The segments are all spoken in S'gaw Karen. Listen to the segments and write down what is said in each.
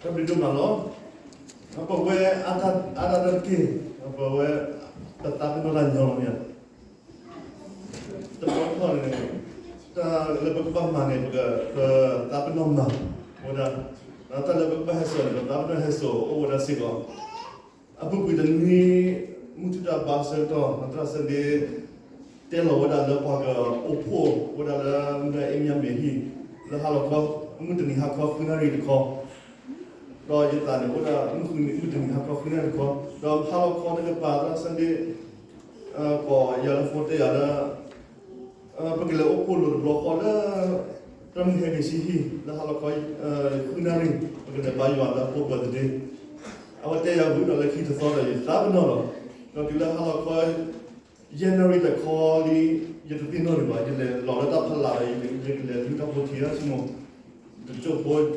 တၢ်ဘျုးဒိၣ်မးလီၤ. ပဝဲအါတၢ်တက့ၢ်, ပဝဲ ပသးပ့ၤနီၣ်တၢ်ညီလီၤမ့ၢ်ဧါ. တဘျီတခီၣ်န့ၣ် တၢ်လၢပကဘၣ်မၤန့ၣ် ပက ပသးပ့ၤနီၣ်မၤဝဲဒၣ်, တၢ်လၢပကဘၣ်ဟဲစိာ်န့ၣ် ပသးပ့ၤနီၣ်ဟဲစိာ်အိၣ်ဝဲဒၣ်စ့ၢ်ကီး. အပူၤကွံာ်တနွံ မုၢ်ထူၣ်တၢ်ဘါအဆၢကတီၢ် သရၣ်စၢဒ့ တဲလီၤဝဲဒၣ်လၢပှၤကအိၣ်ဖှိၣ်ဝဲဒၣ်လၢမုၢ်အ့မ့ၢ်ဟံၣ် လၢဟါလီၤခီ မုၢ်တနံၤဟါခီဃုနၣ်ရံၣ်တခီ, ဒီးယသးန့ၣ်အိၣ်ဒၣ်မုၢ်ဃုနံၤ မုၢ်တနံၤဟါခီဃုနၣ်ရံၣ်တခီ, ဒီးဟါလီၤခီတကပၤ သရၣ်စၢဒ့ ကိးယၤလၢဖိတဲယၤလၢ ပကလဲၤအိၣ်ဖှိၣ်လိာ်တဘျီဃီလၢ တၢ်မုၢ်ဟဲက့ၤဆံဟံၣ် လၢဟါလီၤခီ ဃုနၣ်ရံၣ် ပကလဲၤဘါယွၤလၢဖိ birthday. အဝဲတဲယၤဝံၤဒီးလၢခံတသီဒီး ယသးပ့ၤနီၣ်လီၤ. ဒီးတုၤလၢဟါလီၤခီ ယဲၢ်နၣ်ရံၣ်တခီလံ ယတသ့ၣ်နီၣ်ဒံးဘၣ်, ယလဲၤလီၤလၢတၢ်ဖီလာ်ဒီး ယကလဲၤဒုးတၢ်ဖိထံၣ်ဧါ ဆိကမိၣ်, တကၠိၣ်ဖိ ယသ့ၣ်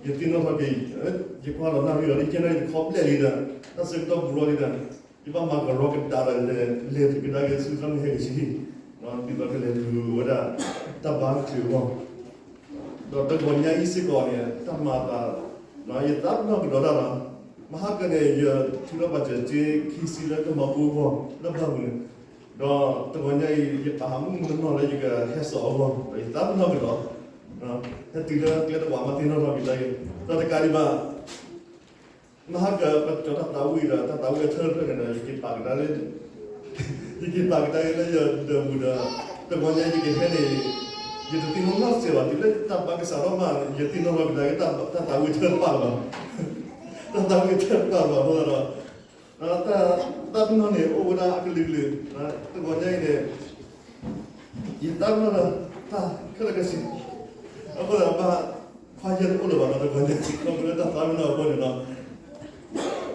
နီၣ်ထီၣ်က့ၤ ယကွၢ်လီၤနၣ်ရံၣ်ဒီး ယဲၢ်နၣ်ရံၣ်တခီဘျဲၣ်လံဒီး တၢ်ဆၢကတီၢ်ဘူးထီၣ်လံဒီး ယဘၣ်မၤကရီကဒါဒီး လဲၤတုၤကဒါက့ၤဆူတၢ်မုၢ်ဟဲက့ၤဆံဟံၣ်, ဒ်သိးကလဲၤလူၤဝဲဒၣ် တၢ်ဘါတချုးအဂီၢ် ဒီးတဂီၤညါအံၤစ့ၢ်ကီးန့ၣ် တၢ်မၤအသး ယသးပ့ၤနီၣ်ကဒီးတၢ်လီၤ. မဟါကန့ၣ် ယထုးထီၣ်ပာ်စၢၤစ့ ခံဆံလၢကမၤပူအဂီၢ် လၢဘၣ်ပူၤန့ၣ်, ဒီးတဂီၤညါအံၤ ယပာ်ဟးမုၢ်မုၢ်နီၢ်နီၢ်လၢယကဟဲစိာ်အဂီၢ် ဒီးယသးပ့ၤနီၣ်ကဒီး, ဟဲတုၤလၢကျဲတဝးမးသ့ၣ်နီၣ်ထီၣ်က့ၤတၢ်အံၤ ဒီးတကးဒံးဘၣ် မဟါကပကၠီၤတၢ်သးဝံၣ်ဒီး တၢ်သးဝံၣ်အထၢၣ်တဖျၢၣ်န့ၣ်ဒီး ယက့ၤပာ်ကဒါလၢ ယက့ၤပာ်ကဒါက့ၤလၢယဒၢးပူၤဒီး တဂီၤညါယကဟဲန့ၣ် ယတသ့ၣ်နီၣ်နီၢ်စဲးဘၣ်, တုၤလၢတၢ်ဘါကစးထီၣ်မး ယသ့ၣ်နီၣ်ထီၣ်ကဒါက့ၤ တၢ်သးဝံၣ်အထၢၣ်တဖၣ်လၢၤဘၣ်, တၢ်သးဝံၣ်အထၢၣ်တဖၣ်လၢၤဘၣ်အဃိသတးဒီး တၢ်သးပ့ၤနီၣ်န့ၣ် အိၣ်ဝဲဒၣ်အကလုာ်ကလုာ်, တဂီၤညါအံၤန့ၣ် ယသးပ့ၤနီၣ်ဒီး တၢ်ခဲလၢာ်ခဲဆ့, အဃိသတးဘၣ် ခွါယဲၢ်တအိၣ်လၢၤဘၣ်ဒီး တဂီၤညါ ခီဖျိလၢတၢ်သးပ့ၤနီၣ်အဃိန့ၣ်လီၤ.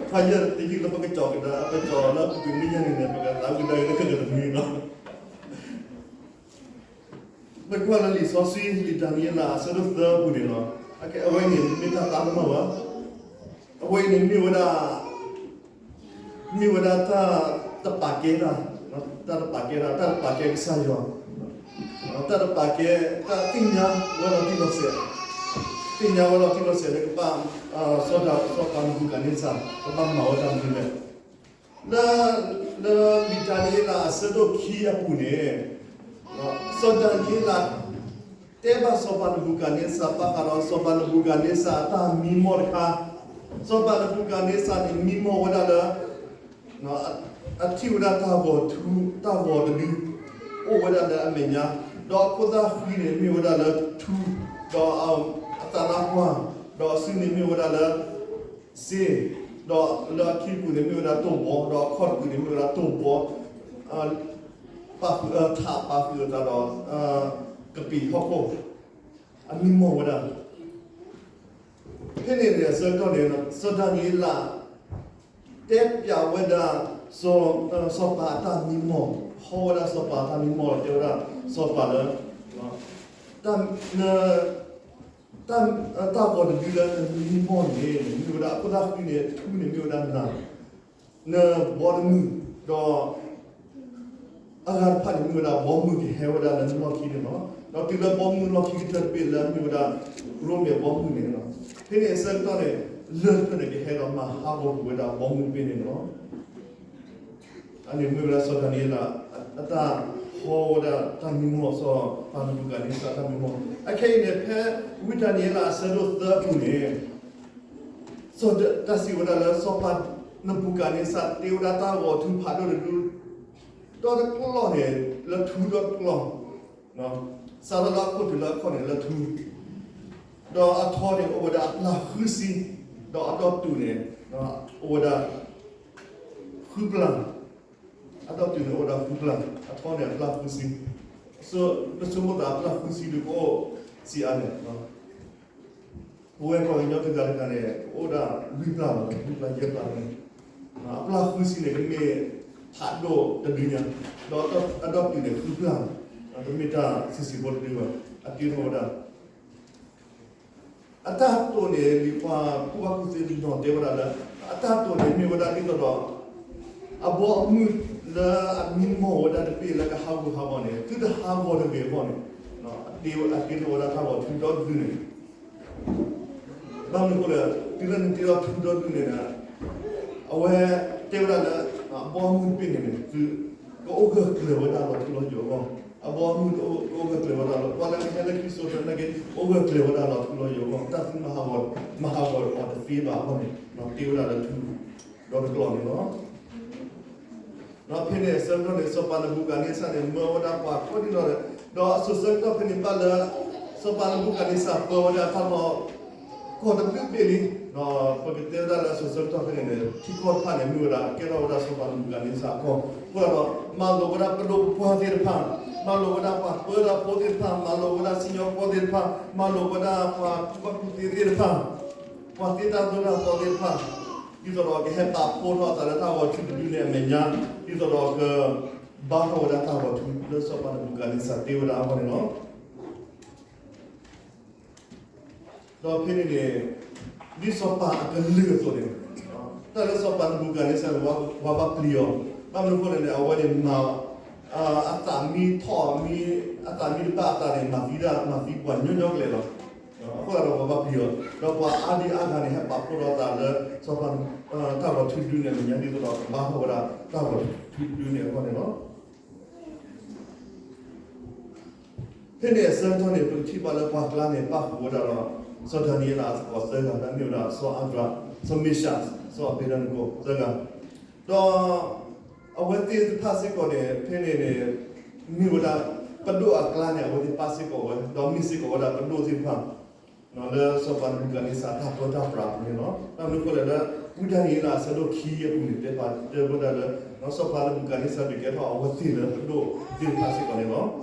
ခွါယဲၢ်တယုၢ်လၢပကကၠီၤကဒါ ပကကၠီၤလၢပကမ့ၢ်ညါန့ၣ်န့ၣ် ပကသးဝံၣ်ကဒါက့ၤလၢခဲလၢာ်တမံၤလီၤ. ပကွၢ်လၢလံာ်စီဆှံ လံာ်ဒၤနံးယ့လးအဆၢဒိၣ်သၢအပူၤန့ၣ်လီၤ. အဝဲန့ၣ်မ့ၢ်တၢ်သးပ့ၤနီၣ်ဘၣ်. အဝဲအံၤန့ၣ်မ့ၢ်ဝဲဒၣ် မ့ၢ်ဝဲဒၣ်တၢ်တပာ်ကဲတၢ်, တၢ်တပာ်ကဲတၢ်, တၢ်တပာ်ကဲကစၢ်ယွၤ, တၢ်တပာ်ကဲ တၢ်သ့ၣ်ညါဝဲလီၤတံၢ်လီၤဆဲး, သ့ၣ်ညါဝဲလီၤတံၢ်လီၤဆဲးလၢကဘၣ် စီၤဒၤ စီၤပၤနဘူၤခၣ်နံစၢ် ကဘၣ်မၤဝဲတၢ်မနုၤလဲၣ်. လၢ လၢလံာ်ဒၤနံးယ့လးအဆၢဒိၣ်ခံအပူၤန့ၣ် စီၤဒၤနံးယ့လး တဲဘၣ်စီၤပၤနဘူၤခၣ်နံစၢ် ဘၣ်ဃးဒီးစီၤပၤနဘူၤခၣ်နံစၢ်အတၢ်မံမီၢ်တခါ, စီၤပၤနဘူၤခၣ်နံစၢ်န့ၣ် မံမီၢ်ဝဲဒၣ်လၢ အထံၣ်ဝဲဒၣ်တၢ်ဂီၤထူ တၢ်ဂီၤတဒု အိၣ်ဝဲဒၣ်လၢအမဲာ်ညါ, ဒီးအခိၣ်သၣ်ဃံန့ၣ်မ့ၢ်ဝဲဒၣ်လၢထူ, ဒီးအသးနါပှၢ်, ဒီးအစုန့ၣ်မ့ၢ်ဝဲဒၣ်လၢ စ့, ဒီးလၢအခံပူၤန့ၣ်မ့ၢ်ဝဲဒၣ်တိၢ်ဘီ, ဒီးအခီၣ်တပူၤန့ၣ်မ့ၢ်ဝဲဒၣ်တိၢ်ဘီ ပာ်ဃုာ် ထးပာ်ဃုာ်အသးဒီး ကပံာ်ဟီၣ်ခိၣ် အမံမီၢ်ဝဲဒၣ်. ဖဲန့ၣ်န့ၣ်အဆၢကတီၢ်န့ၣ် စီၤဒၤနံးယ့လး တဲပျးဝဲဒၣ် စီၤပၤအတၢ်မံမီၢ်, ဟီဝဲဒၣ်စီၤပၤအတၢ်မံမီၢ် တဲဝဲဒၣ် စီၤပၤလၢ တၢ် တၢ်ဂီၤတဒုလၢနမံမီၢ်န့ၣ် မ့ၢ်ဝဲဒၣ်အခိၣ်သၣ်ဃံန့ၣ် ထူန့ၣ်မ့ၢ်ဝဲဒၣ်နၤ, နဘီတမုၢ်, ဒီး အဂၤတဖၣ်န့ၣ်မ့ၢ်ဝဲဒၣ်ဘီမုၢ်ကဟဲဝဲဒၣ်လၢနလီၢ်ခံန့ၣ်လီၤ. ဒီးတုၤလၢဘီမုၢ်လီၢ်ခံကတၢၢ်တဘ့ၣ်လၢအမ့ၢ်ဝဲဒၣ် ရိမ့ၤဘီမုၢ်န့ၣ်လီၤ. ဖဲန့ၣ်အဆၢကတီၢ်န့ၣ် လၢၢ်တဖျၢၣ်န့ၣ်ကဟဲဒီးမၤဟးဂီၤကွံာ်ဝဲဒၣ်ဘီမုၢ်တဘ့ၣ်န့ၣ်လီၤ. အန့ၣ်မ့ၢ်ဝဲဒၣ်စီၤဒၤနံးယ့လး အတၢ်ဟီဝဲဒၣ်တၢ်မံမီၢ် စီၤပၤနဘူၤခၣ်နံစၢ်အတၢ်မံမီၢ်. အခဲအံၤန့ၣ် ဖဲဝံဒၤနံးယ့လးအဆၢဒိၣ်သၢအပူၤန့ၣ် စီၤဒၤ တၢ်စံးဝဲဒၣ်လၢစီၤပၤနဘူၤခၣ်နံစၢ်တ့ဝဲဒၣ်တၢ်ဂီၤထူဖးဒိၣ်တဒု ဒီတကျီၢ်န့ၣ် လၢထူဒီတကျီၢ်, စးထီၣ်လၢအခိၣ်တုၤလၢအခီၣ်န့ၣ်လၢထူ, ဒီးအထီန့ၣ်အိၣ်ဝဲဒၣ်အပျၢ်ဃုဆံ, ဒီးအဒီတူာ်န့ၣ် အိၣ်ဝဲဒၣ် ဃုပျၢ်, အဒီတူာ်န့ၣ်အိၣ်ဝဲဒၣ်ဃုပျၢ်, အထီန့ၣ်အပျၢ်ဃုဆံ, ပဆိကမိၣ်သးအပျၢ်ဃုဆံဒုးကအိၣ်စံးအါန့ၣ် ပဝဲပှၤကညီတဂၤတဂၤန့ၣ် အိၣ်ဒၣ်လွံၢ်ပျၢ်လီၤ, လွံၢ်ပျၢ်ယဲၢ်ပျၢ်န့ၣ်, အပျၢ်ဃုဆံန့ၣ် ကမ့ၢ်ဖးဒိၣ်တဒုညါ, ဒီးအဒီတူာ်န့ၣ်ဃုပျၢ်, တမ့ၢ်တၢ်ဆံးဆံးဖိတဒုဘၣ်, အတ့ထီၣ်ဝဲဒၣ် အတၢ်တိာ်န့ၣ် လံာ်ပှၤကူၣ်ဘၣ်ကူၣ်သ့တနီၤတဲဝဲဒၣ်လၢ အတၢ်တိာ်န့ၣ်မ့ၢ်ဝဲဒၣ်ဒ်သိးဒီး အဘီအမုၢ်လၢအမံမီၢ်ဝဲဒၣ်တဘ့ၣ်လၢကဟးဂူာ်ဟးဂီၤန့ၣ် သုတဟးဂီၤတဂ့ၤအဂီၢ်န့ၣ် အတ့ အတ့ထီၣ်ဝဲဒၣ်တၢ်ဂီၤထူဒီတဒုန့ၣ် ဘၣ်မနုၤအဃိလဲၣ်, တုၤလၢနတ့ထီၣ်ထူဒီဒူၣ်န့ၣ်ဒီး အဝဲတဲဝဲဒၣ်လၢ အဘီအမုၢ်တဘ့ၣ်န့ၣ်န့ၣ် သုကအိၣ်ဂၢၢ်ကျၢၤဝဲဒၣ်လီၤထူလီၤယိာ်အဂီၢ်, အဘီအမုၢ်ကအိၣ်ဂၢၢ်ကျၢၤဝဲဒၣ်လီၤ, ပှၤလၢကဟဲလၢခံစိၤတနာ်က့ အိၣ်ဂၢၢ်ကျၢၤဝဲဒၣ်လီၤထူလီၤယိာ်အဂီၢ်, တၢ်သုမၤဟးဂီၤ မၤဟးဂီၤတသ့ဘၣ်အဂီၢ်န့ၣ် တ့ဝဲဒၣ်လၢထူဒီတကျိၤန့ၣ်လီၤ. ဒီးဖဲန့ၣ်အဆၢကတီၢ်န့ၣ် စီၤပၤနဘူၤခၣ်န့စၢ်န့ၣ် မၢဝဲဒၣ်ပှၤကိးဒံနီၢ်ဒီး ဒီးအစိၤဆၢကတီၢ်ဖဲန့ၣ်ဘၣ်လၢ စီၤပၤနဘူၤခၣ်န့စၢ်ပၢဝဲဒၣ်တၢ်လီၢ် ကီၢ်တဘျုးဘ့ၣ်လံ, ဒီးပကတဲဝဲဒၣ်လၢအစိၤဆၢကတီၢ်ဖဲန့ၣ်န့ၣ် ထံကီၢ်တဖၣ်န့ၣ် မ့ၢ်ဝဲဒၣ်ကဲထီၣ်ဝဲဒၣ်စီၤပၤနဘူၤခၣ်န့စၢ်အကီၢ်, အဃိဒီး မၤလိာ်ဝဲဒၣ်ပဒိၣ်ပပှၢ်သ့ၣ်တဖၣ်, မၤလိာ်ဝဲဒၣ်ပှၤပၢတၢ်ဖိသ့ၣ်တဖၣ်, မၤလိာ်ဝဲဒၣ်စံၣ်ညီၣ်ကွီၢ်သ့ၣ်တဖၣ်, မၤလိာ်ဝဲဒၣ်ပှၤကူၣ်ဘၣ်ကူၣ်သ့သ့ၣ်တဖၣ် ပှၤသ့တၢ်သိၣ်တၢ်သီသ့ၣ်တဖၣ်, ဒ်သိးဒီးကဟဲပာ်ဖှိၣ်ထီၣ်အသးလၢတၢ်ဂီၤထူတဒုန့ၣ်အမဲာ်ညါ, ဒ်သိးဒီးကဘါထီၣ်ဝဲဒၣ်တၢ်ဂီၤထူလၢစီၤပၤနဘူၤခၣ်န့စၢ်တ့ဝဲဒၣ်အဂီၢ်န့ၣ်လီၤ. ဒီးဖဲန့ၣ်န့ၣ် ဒ်စီၤပၤအကလုၢ်အသိးန့ၣ်, တၢ်လၢစီၤပၤနဘူၤခၣ်န့စၢ်န့ၣ် ပှၤဘၣ်ပျံၤအီၤ, ဘၣ်မနုၤအဃိလဲၣ်န့ၣ် အဝဲန့ၣ်မၤ အသးမံထီၣ်မံ, အသးမံတဘၣ်အသးန့ၣ် မၤသံဒၣ် မၤသံပှၤညီညီကလဲာ်လီၤ. အဃိသတးဒီးပှၤဘၣ်ပျံၤအီၤ, ဒီးပှၤအါဒံအါဂၤန့ၣ် ဟဲပာ်ဖှိၣ်ထီၣ်အသးလၢ စီၤပၤ တၢ်ဂီၤထူတဒုန့ၣ်အမဲာ်ညါ ဒ်သိးဒီးကဘါထီၣ်ဝဲဒၣ်တၢ်ဂီၤထူတဒုန့ၣ်အဂီၢ်န့ၣ်လီၤ. ဖဲန့ၣ်အဆၢကတီၢ်န့ၣ် ပကထံၣ်ဘၣ်လၢပှၤကျါန့ၣ် ပၣ်ဃုာ်ဝဲဒၣ်ဒီး စီၤဒၤနံးယ့လးအသကိးသၢဂၤ လၢအမ့ၢ်ဝဲဒၣ် စီၤအၤဒြး, စီၤမ့ၡး, စီၤအဘ့းနကိၤသၢဂၤ, ဒီးအဝဲသ့ၣ်တဖၣ်စ့ၢ်ကီးန့ၣ် ဖဲန့ၣ်န့ၣ် မ့ၢ်ဝဲဒၣ် ပဒိၣ်အကျါန့ၣ် အဝဲသ့ၣ်ပၣ်စ့ၢ်ကီးဝဲ ဒီးမ့ၢ်စ့ၢ်ကီးဝဲဒၣ်ပဒိၣ်သ့ၣ်တဖၣ် လၢစီၤပၤနဘူၤခၣ်န့စၢ်တၢ်ပၢတၢ်ပြးအပူၤန့ၣ်လီၤ. ဘၣ်မနုၤအဃိလဲၣ်လၢ ဝံဒၤနံးယ့လးအဆၢဒိၣ်ခံအပူၤန့ၣ် တဲပာ်တဲဝဲဒၣ်လၢ စီၤပၤနဘူၤခၣ်န့စၢ်ဒုးကဲထီၣ်အဝဲသ့ၣ်လၢပဒိၣ်သ့ၣ်တဖၣ်စ့ၢ်ကီးန့ၣ်လီၤ. ဒီ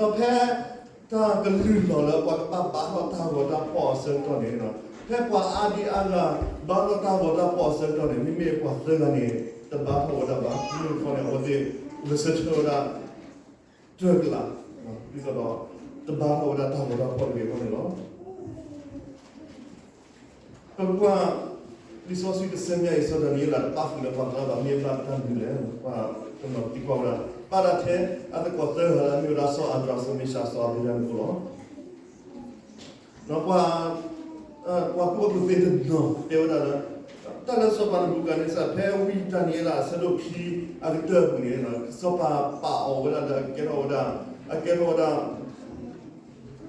းဖဲတၢ်ကလုၢ်လီၤလၢပှၤကဘၣ်ဘါထီၣ်တၢ်ဂီၤတၢ်ဖီၣ်အဆၢကတီၢ်န့ၣ်, ဖဲပှၤအါဒံအါဂၤ ဘါထီၣ်တၢ်ဂီၤတၢ်ဖီၣ်အဆၢကတီၢ်န့ၣ် မ့မ့ၢ်ပှၤသၢဂၤန့ၣ် တဘါထီၣ်ဝဲဒၣ်ဘၣ်. မနုၤအဃိန့ၣ် အဝဲသ့ၣ်ဂဲၤဆၢထၢၣ်ဝဲဒၣ် တၢ်ကလး, ဒ်သိးဒီး တဘါထီၣ်ဝဲဒၣ်တၢ်ဂီၤတၢ်ဖီၣ်တဂ့ၤအဂီၢ်န့ၣ်လီၤ. ပကွၢ် လံာ်စီဆှံတဆၢညါအံၤ စီၤဒၤနံးယ့လးတပၣ်ဃုာ်လၢပှၤကျါဘၣ် မ့ၢ်ဘၣ်တၢ်မနုၤလဲၣ်, ပှၤကနီၤသံကွၢ်ဝဲဒၣ်, ဘၣ်ဒၣ်ထဲအသကိးသၢဂၤလၢအမ့ၢ်ဝဲဒၣ် စီၤအၤဒြး, စီၤမ့ၡး, စီၤအဘ့းနကိၤလီၤ. ပှၤ ပှၤကူၣ်ဘၣ်ကူၣ်သ့တနီၤတဲဝဲဒၣ်လၢ တၢ်လၢစီၤပၤနဘူၤခၣ်န့စၢ် ဖဲဝံဒၤနံးယ့လးအဆၢဒိၣ်ခံအကတၢၢ်အပူၤန့ၣ် စီၤပၤပာ်အီၤဝဲဒၣ်လၢအကဲထီၣ်ဝဲဒၣ် အကဲထီၣ်ဝဲဒၣ်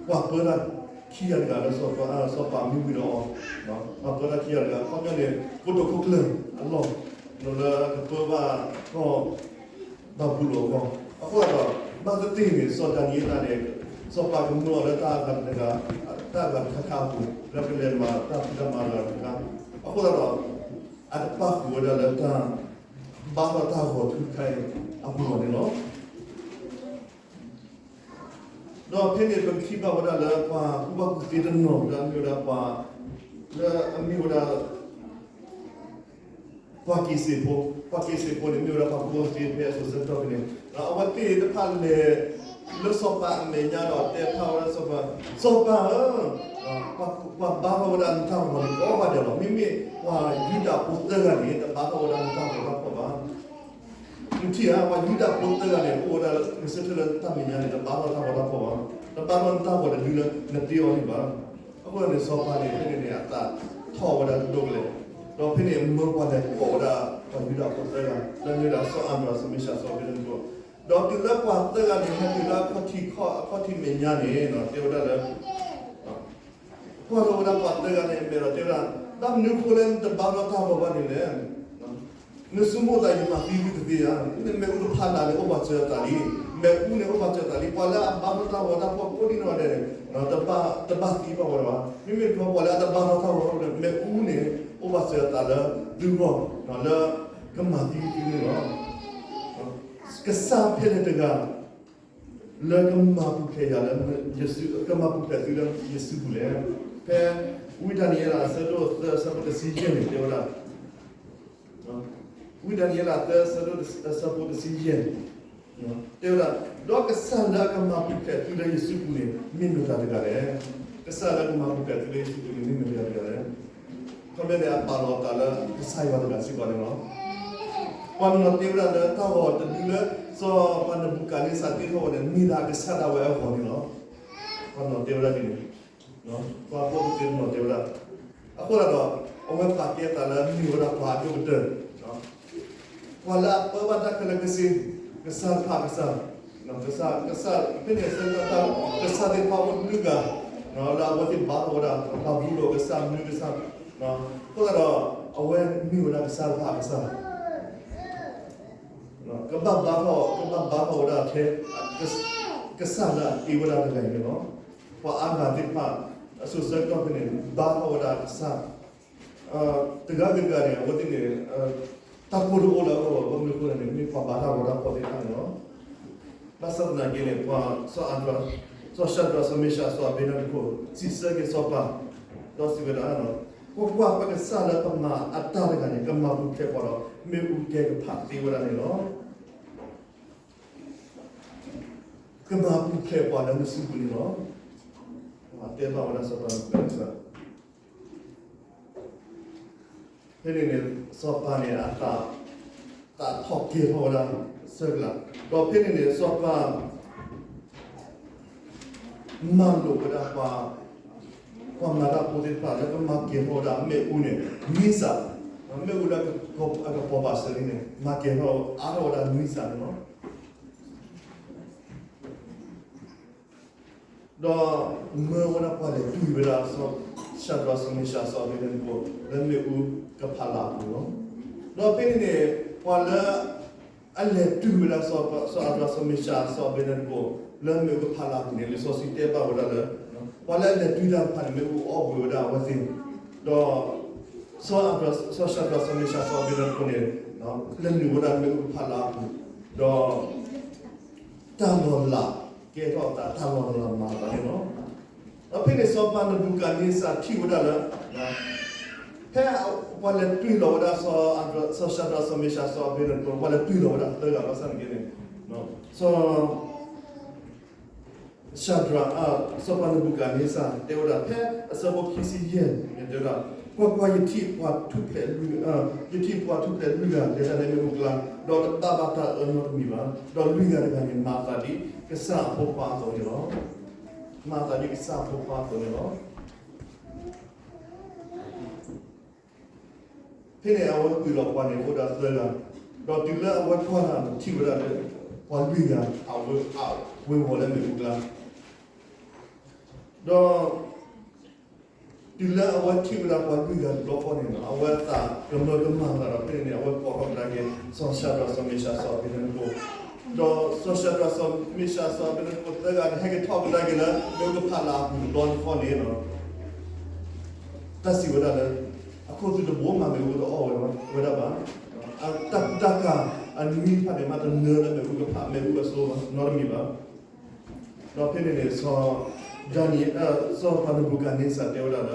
ပှၤပၢတၢ်ခံဂၤတဂၤလၢ စီၤပၤမ့ၢ်ဝံၤဒီးအီၤ, ပှၤပၢတၢ်ခံဂၤတဂၤ အခီပညီန့ၣ် ကိတိာ်ခိၣ်ကျၢၢ်အလီၢ် လၢကပၢဘၣ်ကီၢ် ဘၤဘူလိၣ်အဂီၢ်, အဃိသတးဒီး ဘၣ်သ့ၣ်သ့ၣ်န့ၣ် စီၤဒၤနံးယ့လးန့ၣ် စီၤပၤကမၢအီၤလၢတၢ်ဂၤတဂၤ တၢ်ဂၤတခါခါအပူၤ လၢကလဲၤမၤတၢ်ဖံးတၢ်မၤတဂၤတခါ, အဃိသတးဒီး အတပၣ်ဃုာ်ဝဲဒၣ်လၢတၢ်ဘါထီၣ်တၢ်ဂီၤထူတခါအံၤအပူၤဘၣ်န့ၣ်လီၤ. ဒီးဖဲန့ၣ်ပကထံၣ်ဘၣ်ဝဲဒၣ်လၢပှၤကူၣ်ဘၣ်ကူၣ်သ့တနီၤ လၢအမ့ၢ်ဝဲဒၣ်ပှၤ လၢအမ့ၢ်ဝဲဒၣ် ပှၤက့ၤစ့းဖိ, ပှၤက့ၤစ့းဖိန့ၣ် မ့ၢ်ဝဲဒၣ်ပှၤကူၣ်ဘၣ်ကူၣ်သ့ဖဲအစိၤဆၢကတီၢ်ဖဲန့ၣ်, ဒီးအဝဲသ့ၣ်တဖၣ်လဲၤလၢစီၤပၤအမဲာ်ညါဒီးတဲဖျါဝဲဒၣ်စီၤပၤ, စီၤပၤဧၢ, ပှၤဘါထီၣ်ဝဲဒၣ်နတၢ်ဂီၤန့ၣ် ကိးဂၤဒဲးလီၤ. မ့မ့ၢ်ပှၤယူဒၤဖိသၢဂၤန့ၣ် တဘါထီၣ်ဝဲဒၣ်နတၢ်ဂီၤတၢ်ဖီၣ်ဘၣ်. နထံၣ်ဧါ, ပှၤယူဒၤဖိသၢဂၤန့ၣ် အိၣ်ဝဲဒၣ်လၢဂဲၤဆၢထၢၣ်လၢတၢ်မဲာ်ညါန့ၣ် တဘါထီၣ်တၢ်ဂီၤတၢ်ဖီၣ်ဘၣ်, တဘါထီၣ်နတၢ်ဂီၤတဒုလၢနတ့အီၤန့ၣ်ဘၣ်. အဃိန့ၣ် စီၤပၤန့ၣ် ဖဲန့ၣ်န့ၣ် အသးထီၣ်ဝဲဒၣ်ဒိၣ်ကလဲာ်, ဒီးဖဲန့ၣ်မၢပှၤလဲၤကိးဝဲဒၣ် ပှၤယူဒၤဖိသၢဂၤ လၢမ့ၢ်ဝဲဒၣ်စီၤအၤဒြး စီၤမ့ၡး စီၤအဘ့းနကိၤ, ဒီးတုၤလၢပှၤသၢဂၤန့ၣ် ဟဲတုၤလၢအခီၣ်ထံး အခီၣ်ထံးမဲာ်ညါန့ၣ် တဲဝဲဒၣ်လၢ ကွၢ်ထီၣ်ဝဲဒၣ်ပှၤသၢဂၤန့ၣ် အမဲာ်ဒီးတဲဝဲဒၣ်, ဘၣ်မနုၤအဃိလၢနတဘါထီၣ်တၢ်ဂီၤဘၣ်န့ၣ်လဲၣ်. နဆိကမိၣ်သးယမၤသံသုတသ့ဧါ. မ့ၢ်မ့ၣ်အူတဖးနၤန့ၣ် အိၣ်ပာ်စၢၤအသးလံ. မ့ၣ်အူန့ၣ်အိၣ်ပာ်စၢၤအသးလံ. ပှၤလၢအဘါထီၣ်တၢ်ဂီၤတၢ်ဖီၣ်ကိးဒံနီၢ်ဒဲးန့ၣ် တဘၣ်သံဘၣ်ဝဲဒၣ်ဘၣ်. မ့မ့ၢ်တခီ ပှၤလၢအတဘါထီၣ်တၢ်ဂီၤဘၣ်န့ၣ် မ့ၣ်အူန့ၣ် အိၣ်ပာ်စၢၤအသးလၢသုဂီၢ် လၢကမၤသံသုန့ၣ်လီၤ. ကစၢ်ဖဲလဲၣ်တဂၤ လၢကမၤပူၤဖျဲးယၤလၢ ကမၤပူၤဖျဲးသုလၢယစုပူၤလဲၣ်. ဖဲဝံဒၤနံးယ့လးအဆၢဒိၣ်သၢအဆၢဖိတဆံယဲၢ်န့ၣ် တဲဝဲဒၣ်, ဝံဒၤနံးယ့လးသၢအဆၢဒိၣ်အဆၢဖိတဆံယဲၢ် တဲဝဲဒၣ်, ဒီးကစၢ်လၢအကမၤပူၤဖျဲးသုလၢယစုပူၤန့ၣ် မ့ၢ်မတၤတဂၤလဲၣ်. ကစၢ်လၢကမၤပူၤဖျဲးသုလၢယစုပူၤန့ၣ် မ့ၢ်မတၤတဂၤလဲၣ်. ခီပညီန့ၣ် အပာ်လီၤအသးလၢကစၢ်ယွၤတဂၤစ့ၢ်ကီးန့ၣ်လီၤ. ပှၤနီၢ်တဲဝဲဒၣ်လၢတၢ်ဂီၤတဒုလၢ စီၤပၤနဘူၤခၣ်န့စၢ်တ့ထီၣ်ဝဲန့ၣ် မ့ၢ်ဒၣ်ကစၢ်ဒၣ်ဝဲအဂီၢ်န့ၣ်လီၤ. ပှၤနီၢ်တဲဝဲဒၣ်ဒ်န့ၣ်, ပှၤကူၣ်ဘၣ်ကူၣ်သ့တနီၤတဲဝဲဒၣ်, အဃိသတးဒီး အဝဲပာ်ကဲသးလၢမ့ၢ်ဝဲဒၣ်ပှၤအဒိၣ်ကတၢၢ်, ပှၤလၢအပၢဘၣ်တၢ်ခဲလၢာ်ခဲဆ့, ကစၢ်တဖၣ်အကစၢ်, ကစၢ်, ကစၢ်, ဖဲန့ၣ်အဆၢကတီၢ် ကစၢ်သ့ၣ်တဖၣ်အိၣ်လွံၢ်ဂၤ, လၢအဝဲသ့ၣ်ဘါထီၣ်ဝဲဒၣ် ဘၤဘူလိၣ်ကစၢ်, မူကစၢ်, အဃိသတးဒီး အဝဲမ့ၢ်ဝဲဒၣ်ကစၢ်တဖၣ်အကစၢ် ကဘၣ်ဘါထီၣ်, ကဘၣ်ဘါထီၣ်ဝဲဒၣ်ထဲ ကစၢ်လၢအတ့ဝဲဒၣ်တဂၤအံၤန့ၣ်လီၤ. ပှၤအါဂၤသ့ၣ်တဖၣ် အစိၤဆၢကတီၢ်ဖဲန့ၣ် ဘါထီၣ်ဝဲဒၣ်ကစၢ်, တဂၤဂ့ၤတဂၤန့ၣ် အဝဲသ့ၣ်န့ၣ် တၢ်ကိၢ်တအိၣ်လၢအဂီၢ်ဘၣ်, ဘၣ်မနုၤအဃိလဲၣ်န့ၣ် မ့ၢ်ပှၤဘါတၢ်ဂီၤတၢ်ဖီၣ်သ့ၣ်တဖၣ်န့ၣ်လီၤ. ဘၣ်ဆၣ်သနာ်က့န့ၣ် ပှၤစီၤအၤဒြး, စီၤၡၤဒြး စီၤမ့ၡး စီၤအဘ့းနကိၣ် စံးဆၢက့ၤစီၤပၤ, ဒီးစံးဝဲဒၣ်, ကွၢ်ကွၢ်, ပကစၢ်လၢပမၤအတၢ်တဂၤန့ၣ် ကမၤပူၤဖျဲးပှၤဒီး မ့ၣ်အူကဲကဖးသ့ဝဲဒၣ်န့ၣ်လီၤ. ကမၤပူၤဖျဲးပှၤလၢနစုပူၤန့ၣ်လီၤ. တဲဘၣ်ဝဲဒၣ်စီၤပၤနဘူၤခၣ်န့စၢ် ဖဲန့ၣ်န့ၣ် စီၤပၤန့ၣ် အသး, သးထီၣ်ကဲၤထီၣ်ဝဲဒၣ်ဆၢကလး, ဒီးဖဲန့ၣ်န့ၣ် စီၤပၤ မၤလိာ်ဝဲဒၣ်ပှၤ, ပှၤမၤတၢ်ဖိသ့ၣ်တဖၣ်လၢကမၤကဲၤထီၣ်ဝဲဒၣ်မ့ၣ်အူန့ၣ် နွံစး, မ့ၣ်အူလၢအကပီၤဘၣ်စၢၤလံန့ၣ် မၤကဲၤထီၣ်အါထီၣ်ဝဲဒၣ်နွံစးန့ၣ်လီၤ. ဒီးမၢဝဲဒၣ်ပှၤလဲၤတွံၢ်ဝဲဒၣ် စီၤၡၤဒြး စီၤမ့ၡး စီၤအဘ့းနကိၣ် လၢမ့ၣ်အူကဖးလၢ်အပူၤလီၤ. ဒီးဖဲန့ၣ်န့ၣ် ပှၤလၢအလဲၤတွံၢ်ဝဲဒၣ် စီၤအၤဒြး စီၤမ့ၡး စီၤအဘ့းနကိၣ် လၢမ့ၣ်အူကဖးလၢ်အပူၤန့ၣ် လံာ်စီဆှံတဲဘၣ်ဝဲဒၣ်လၢ ပှၤလၢအလဲၤတွံၢ်တၢ်တဖၣ်န့ၣ် မ့ၣ်အူအီၣ်ဘှံးဝဲဒၣ်အဝဲသ့ၣ်, ဒီး စီၤအၤဒြး, စီၤၡၤဒြး စီၤမ့ၡး စီၤအဘ့းနကိၣ်န့ၣ် လဲၤနုာ်ဝဲဒၣ်မ့ၣ်အူကဖးလၢ်အပူၤ, ဒီး တၢ်လီၤလးကဲထီၣ်အသး တၢ်လီၤလးမၤအသးန့ၣ်လီၤ. ဒီးဖဲန့ၣ်စီၤပၤနဘူၤခၣ်န့စၢ်ထံၣ်ဝဲဒၣ်လၢ ဖဲပှၤလဲၤတွံၢ်လီၤဝဲဒၣ် စီၤၡၤဒြး စီၤမ့ၡး စီၤအဘ့းနကိၣ် ပှၤလဲၤတွံၢ်လီၤဝဲဒၣ်သၢဂၤဘၣ်ဆၣ်န့ၣ်က့န့ၣ် စီၤ ၡၤဒြး, စီၤပၤနဘူၤခၣ်န့စၢ် တဲဝဲဒၣ် ဖဲအဆၢဖိခံဆံယဲၢ်န့ၣ်တဲဝဲဒၣ်, ကွၢ်ကွၢ်, ယထံၣ်ပှၤထူၣ်ဖျဲးလွံၢ်ဂၤ, ယထံၣ်ပှၤထူၣ်ဖျဲးလွံၢ်ဂၤလဲၤတၢ်လၢမ့ၣ်အူကျါ, ဒီးတဘၣ်ဘၣ်တၢ်အၢနီတမံၤဘၣ်, ဒီးလွံၢ်ဂၤတဂၤန့ၣ် မၤအသးဒ်ကစၢ်အဖိခွါအသိးန့ၣ်လီၤ. မၤအသးဒ်ကစၢ်အဖိခွါအသိးန့ၣ်လီၤ. ဖဲန့ၣ်အဝဲကွံာ်လီၤပှၤန့ၣ် အိၣ်ဒၣ်သၢဂၤ, ဒီးတုၤလၢအဝဲကွၢ်တၢ်န့ၣ် ထံၣ်ဝဲဒၣ်လၢ ပှၤလွံၢ်ဂၤ အဝဲဝဲၤဝီၤလၢမ့ၣ်အူကျါ, ဒီး တုၤလၢအဝဲထံၣ်ဝဲဒၣ်ပှၤလွံၢ်ဂၤတဘျီဃီန့ၣ် အဝဲအသးကမၢကမၣ်သးဒီး ဖဲန့ၣ်န့ၣ် အဝဲကိးထီၣ်ကဒါက့ၤ စီၤၡၤဒြး စီၤမ့ၡး စီၤအဘ့းနကိၣ်, ဒီးစီၤၡၤဒြး စီၤမ့ၡး စီၤအဘ့းနကိၣ်သၢဂၤန့ၣ် ဟဲက့ၤထီၣ်ကဒါက့ၤလၢ မ့ၣ်အူကဖးလၢ်အပူၤတဘျီတခီန့ၣ် တၢ်စံးဝဲဒၣ်လၢ အခိၣ်သူတဘိမး မ့ၣ်အူတအီၣ်ဝဲဒၣ်ဘၣ်, တၢ်ကူတၢ်ကၤအနွံတဖၣ်န့ၣ် မ့တနၢလၢမ့ၣ်အူကဖး မ့ၣ်အူအစိနီတမံၤဘၣ်. ဒီးဖဲန့ၣ်န့ၣ် စီၤဒၤနံ, စီၤပၤနဘူၤခၣ်န့စၢ်တဲဝဲဒၣ်လၢ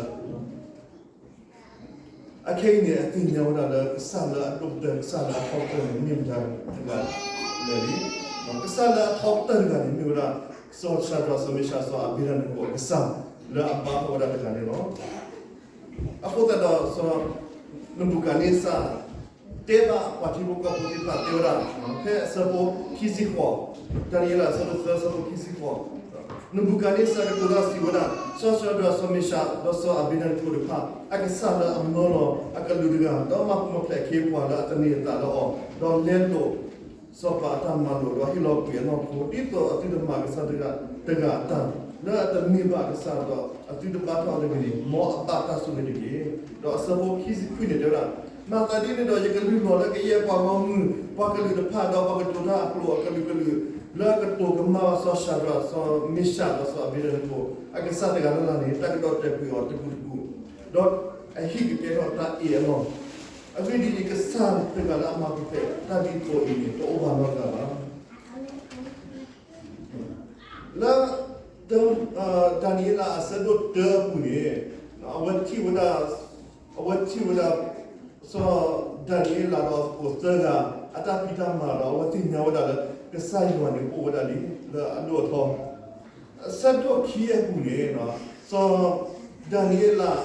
အခဲအံၤန့ၣ် အသ့ၣ်ညါဝဲဒၣ်လၢ ကစၢ်လၢအဒိၣ်ကတၢၢ် ကစၢ်လၢအထီကတၢၢ်န့ၣ် မ့ၢ်မတၤတဂၤလဲၣ်. ကစၢ်လၢအထီကတၢၢ်တဂၤန့ၣ် မ့ၢ်ဝဲဒၣ် စီၤၡၤဒြး စီၤမ့ၡး စီၤအဘ့းနကိၣ်အကစၢ် လၢအဘါထီၣ်ဝဲဒၣ်တဂၤန့ၣ်လီၤ. အဃိသတးဒီး စီၤနဘူၤခၣ်န့စၢ် တဲဘၣ်ပှၤထံဖိကီၢ်ဖိသ့ၣ်တဖၣ်တဲဝဲဒၣ် ဖဲအဆၢဖိခံဆံဃိး, ဒၤနံးယ့လး အဆၢဒိၣ်သၢ အဆၢဖိခံဆံဃိး, နဘူၤခၣ်န့စၢ်ကတိၤတၢ်စံးဝဲဒၣ်, စီၤၡၤဒြး စီၤမ့ၡး ဒီးစီၤအဘ့းနကိၣ်တဖၣ် အကစၢ်လၢအမၢလီၤအကလူးတဂၤ, ဒီးမၤပူၤဖျဲးအခ့အပှၤလၢအသန့ၤအသးလၢအီၤ, ဒီးလဲလိာ်စီၤပၤအတၢ်မၤလိာ်, ဒီးဟ့ၣ်လီၤကွံာ်အနီၢ်ခိ, ဒ်သိးအသုတမၤကစၢ်တဂၤအတၢ်, လၢအတန့ၢ်ဘၣ်အကစၢ်, ဒီးအသုတဘါထီၣ်အဂ့ၢ်န့ၣ်, မ်အဘၣ်တၢ်ဆိၣ်ဂ့ၤတက့ၢ်. ဒီးအဆၢဖိခံဆံခွံန့ၣ်တဲဝဲဒၣ်, မၤသးဒ်န့ၣ်ဒီး ယကလုၢ်လီၤလၢကယဲၢ်ပှၤဂီၢ်မုၢ်, ပှၤကလုာ်တဖၣ်, ဒီးပှၤကတိၤတၢ်အကျိာ်အကလုာ်ကလုာ်, လၢအကတိၤကမၣ်ဘၣ်စီၤၡၤဒြး စီၤမ့ၡး ဒီးစီၤအဘ့းနကိၣ် အကစၢ်တဂၤလၢ်လၢ်န့ၣ်, တၢ်ကဒီးတဲာ်ကွံာ်အီၤတကူာ်တကူာ်, ဒီးအဟံၣ်ကကဲထီၣ်တၢ်အ့ၣ်အလီၢ်. အဂ့ၢ်ဒ်အံၤ, ကစၢ်တဂၤလၢအမၤပူၤဖျဲးတၢ်ဒ်သိးအံၤန့ၣ် တအိၣ်ဘၣ်နီတဂၤဘၣ်. လၢ ဒၤနံးယ့လးအဆၢဒိၣ်တၢအပူၤန့ၣ်, အဝဲထံၣ်ဝဲဒၣ်, အဝဲထံၣ်ဝဲဒၣ် စီၤဒၤနံးယ့လးဒီးအသကိးသၢဂၤ အတၢ်ဖံးတၢ်မၤဒီး အဝဲသ့ၣ်ညါဝဲဒၣ်လၢ ကစၢ်ယွၤန့ၣ်အိၣ်ဝဲဒၣ်လံ လၢအဒိၣ်အထီ. အဆၢဒိၣ်ခံအပူၤန့ၣ်, စီၤဒၤနံးယ့လး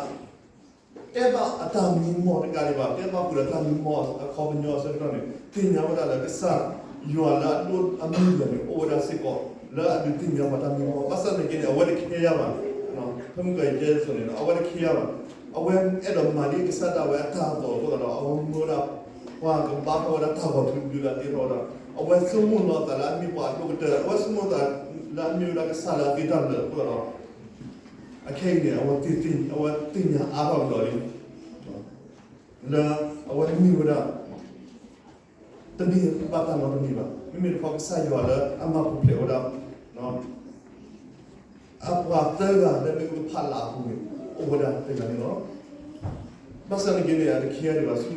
တဲဘၣ်အတၢ်မံမီၢ်တကးဒံးဘၣ်, တဲဘၣ်ဃုာ်ဒီးတၢ်မံမီၢ်အခီပညီအဆၢကတီၢ်န့ၣ် သ့ၣ်ညါဝဲဒၣ်လၢကစၢ်ယွၤလၢအဒိၣ်အမုၢ်လၢာ်န့ၣ် အိၣ်ဝဲဒၣ်စ့ၢ်ကီး လၢအဒုးသ့ၣ်ညါပှၤတၢ်မံမီၢ်, ဘၣ်ဆၣ်သနာ်က့န့ၣ် အဝဲတခဲယါဘၣ်. ဖဲမုၢ်ကယတဲစိၤန့ၣ် အဝဲတခဲယါဘၣ်. အဝဲအဲၣ်ဒိးမၤဒ်ကစၢ်ဒၣ်ဝဲအတၢ်သိးအဃိသတးဒီး အဝဲမၢဝဲဒၣ် ပှၤကဘါထီၣ်ဝဲဒၣ်တၢ်ဂီၤထူဒုးဒၣ်တ့ထီၣ်ဝဲဒၣ်, အဝဲဆိကမိၣ်လီၤအသးလၢအမ့ၢ်ပှၤအဒိၣ်ကတၢၢ်, အဝဲဆိကမိၣ်သးလၢအမ့ၢ်ဝဲဒၣ်ကစၢ်လၢအသ့တၢ်လၢာ်အဃိသတးဒီး အခဲအံၤန့ၣ် အဝဲသ့ၣ်ညါအါထီၣ်ကဒီးလံ လၢအဝဲမ့ၢ်ဝဲဒၣ် တမ့ၢ်ဘၣ်တၢ်နီတမံၤဘၣ်. မ့မ့ၢ်တခီကစၢ်ယွၤလၢအမၤပူၤဖျဲးဝဲဒၣ် အပှၤသၢဂၤလၢမ့ၣ်အူကဖးလၢ်အပူၤန့ၣ် အိၣ်ဝဲဒၣ်တဂၤန့ၣ်လီၤ. ဘၣ်ဆၣ်သနာ်က့န့ၣ် အတခဲအံၤဒံးဘၣ်, ဆူ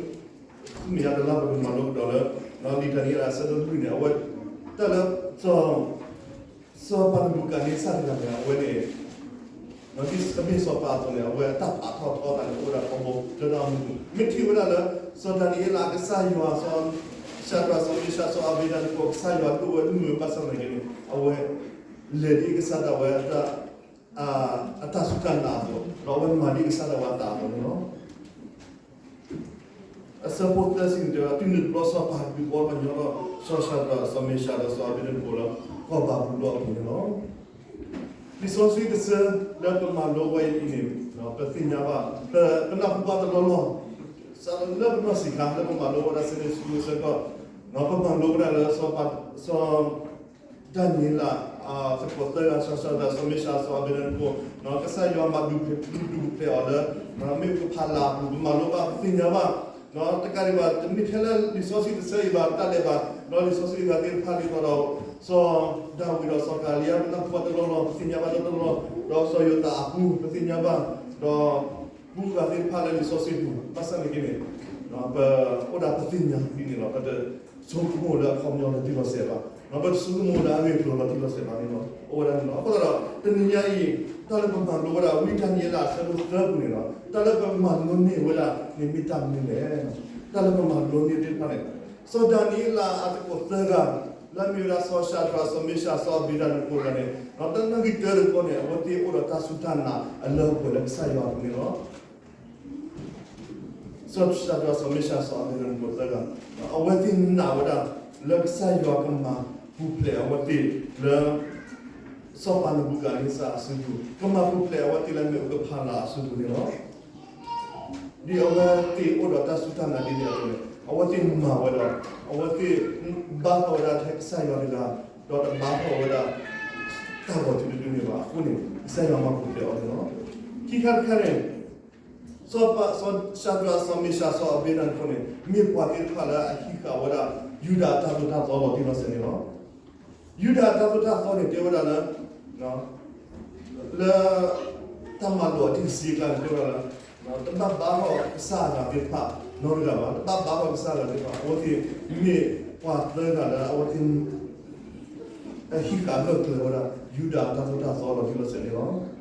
မဲာ်ညါတလါပကမၤလိကဒီးလၢ လံာ်ဒၤနံးယ့လးအဆၢဒိၣ်လွံၢ်န့ၣ် အဝဲတၢ်လၢ စီၤပၤနဘူၤခၣ်နံစၢ်တဂၤန့ၣ် အဝဲန့ၣ် ဒ်အမ့ၢ်စီၤပၤအသိးန့ၣ် အဝဲအတၢ်ပာ်ထီၣ်ထီအသးန့ၣ် အိၣ်ဝဲဒၣ်ထီဘိလၢတၢ်အိၣ်မူပူၤ, မ့ၢ်ထံၣ်ဝဲဒၣ်လၢ စီၤဒၤနံးယ့လး ကစၢ်ယွၤ စီၤၡၤဒြး စီၤမ့ၡး စီၤအၤဘ့းနကိၤ ကစၢ်ယွၤဒိၣ်ဝဲဒိၣ်ဝဲဘၣ်ဆၣ်သနာ်က့န့ၣ် အဝဲ လဲၤဒ်ကစၢ်ဒၣ်ဝဲ အတၢ်စူၢ်တၢ်နာ်အသိး ဒီးအဝဲမၤဒ်ကစၢ်ဒၣ်ဝဲအသးအသိးန့ၣ်လီၤ. အဆၢဖိသၢဆံန့ၣ်တဲဝဲဒၣ် တုၤနုၤတဘျီစီၤပၤဒုးဘီထီၣ်ညီထီၣ် စီၤၡၤဒြး စီၤမ့ၡး ဒီးစီၤအၤဘ့းနကိၤလၢ ကီၢ်ဘၤဘူၤလိၣ်အပူၤန့ၣ်လီၤ. လံာ်စီဆှံတဆၢလၢပမၤလိဝဲအံၤန့ၣ် ပသ့ၣ်ညါဘၣ် ပနၢ်ဟူဘၣ်တလီၢ်လီၢ် စးလၢပနီၢ်ဆံးခါ လၢပမၤလိဝဲဒၣ် Sunday School အဆၢကတီၢ် ပမၤလိဝဲဒၣ်လၢ စီၤ ဒၤနံးယ့လး အသကိးသၢဂၤ စီၤၡၤဒြး စီၤမ့ၡး စီၤအၤဘ့းနကိၤ ကစၢ်ယွၤမၤဒုးပူၤဖျဲးအီၤလၢ မ့ၣ်အူကဖးလၢ်အပူၤ ပမၤလိဘၣ် ပသ့ၣ်ညါဘၣ် တကးဒံးဘၣ် တမ့ၢ်ထဲလၢလံာ်စီဆှံတဆၢအံၤဘၣ် တၢ်ဒဲးဘး ဒီးလံာ်စီဆှံအဂၤသ့ၣ်တဖၣ်ဒ်သိးဒီး စီၤဒၤဝံးဒီးစီၤကၤလံယါ ပနၢ်ဟူဘၣ်တလီၢ်လီၢ် ပသ့ၣ်ညါဘၣ်တလီၢ်လီၢ် ဒီးစီၤယိၤသးအပူၤ ပသ့ၣ်ညါဘၣ် ဒီး ပူၤဂၤသ့ၣ်တဖၣ်လၢလံာ်စီဆှံပူၤ ဘၣ်ဆၣ်သနာ်က့န့ၣ် ပအိၣ်ဒၣ်ပသ့ၣ်ညါဒ်န့ၣ်လီၤ. ပတဆိကမိၣ်လၢအခီပညီလီၤတံၢ်လီၤဆဲးဘၣ်, ပတဆိကမိၣ်လၢအဂ့ၢ်အကျိၤလီၤတံၢ်လီၤဆဲးဘၣ်န့ၣ်လီၤ. အိၣ်ဝဲဒၣ်န့ၣ်လီၤ. အဃိသတးဒီး တနံၤညါအံၤ တၢ်လၢပမၤလိဝဲဒၣ် ဝံဒၤနံးယ့လးအဆၢဒိၣ်သၢပူၤန့ၣ်လီၤ. တၢ်လၢပမၤလိန့ၢ်ဝဲဒၣ်န့ၣ်မ့ၢ်တၢ်မနုၤလဲၣ်. တၢ်လၢပမၤလိန့ၢ်သ့ၣ်တဖၣ်န့ၣ် စီၤဒၤနံးယ့လးအသကိးသၢဂၤ လၢအမ့ၢ်ဝဲဒၣ် စီၤၡၤဒြး စီၤမ့ၡး စီၤအၤဘ့းနကိၤတဂၤန့ၣ် ဒီးတၢ်နီၣ်ဂံၢ်တၢတခီန့ၣ် အဝဲသ့ၣ်အိၣ်ဒီးတၢ်စူၢ်တၢ်နာ်အလၢအပှဲၤလၢကစၢ်ယွၤအပူၤန့ၣ်လီၤ. စီၤၡၤဒြး စီၤမ့ၡး စီၤအၤဘ့းနကိၤသၢဂၤ အဝဲသ့ၣ်နာ်ဝဲဒၣ် လၢကစၢ်ယွၤကမၤပူၤဖျဲးအဝဲသ့ၣ်လၢ စီၤပၤနဘူၤခၣ်နံစၢ်အစုပူၤ, ကမၤပူၤဖျဲးအဝဲသ့ၣ်လၢမ့ၣ်အူကဖးလၢ်အစုပူၤန့ၣ်လီၤ. ဒ်အဝဲသ့ၣ်အိၣ်ဒီးတၢ်စူၢ်တၢ်နာ်ဒ်န့ၣ်အသိးန့ၣ် အဝဲသ့ၣ်မၤဝဲဒီး အဝဲသ့ၣ်ဘါထီၣ်ဝဲဒၣ်ထဲကစၢ်ယွၤတဂၤ ဒီးတဘါထီၣ်ဝဲဒၣ် တၢ်ဂီၤထူတဒုန့ၣ်ဘၣ်အဃိန့ၣ် ကစၢ်ယွၤမၤပူၤဖျဲးအီၤန့ၣ်လီၤ. ခံခါတခါန့ၣ် စီၤပၤ စီၤၡၤဒြး စီၤမ့ၡး စီၤအၤဘ့းနကိၤန့ၣ် မ့ၢ်ပှၤသ့ၣ်တဖၣ်လၢအဟံးဃာ်ဝဲဒၣ် ယူဒၤအတၢ်သိၣ်တၢ်သီလီၤတံၢ်လီၤဆဲးန့ၣ်လီၤ. ယူဒၤအတၢ်သိၣ်တၢ်သီန့ၣ် တဲဝဲဒၣ်လၢ လၢ တၢ်မၤလိာ်အတံၢ်စံအကျါန့ၣ် တဲဝဲဒၣ်လၢ တဘၣ်ဘါထီၣ်ကစၢ်အဂၤသ့ၣ်တဖၣ်နီတဂၤဘၣ်, တဘၣ်ဘါထီၣ်ကစၢ်အဂၤသ့ၣ်တဖၣ်, အဝဲသ့ၣ်မ့ၢ်ပှၤသၢဂၤလၢအဝဲသ့ၣ် ဟံးဃာ်ဂၢၢ်ကျၢၤဝဲဒၣ် ယူဒၤအတၢ်သိၣ်တၢ်သီလီၤတံၢ်လီၤဆဲးန့ၣ်လီၤ.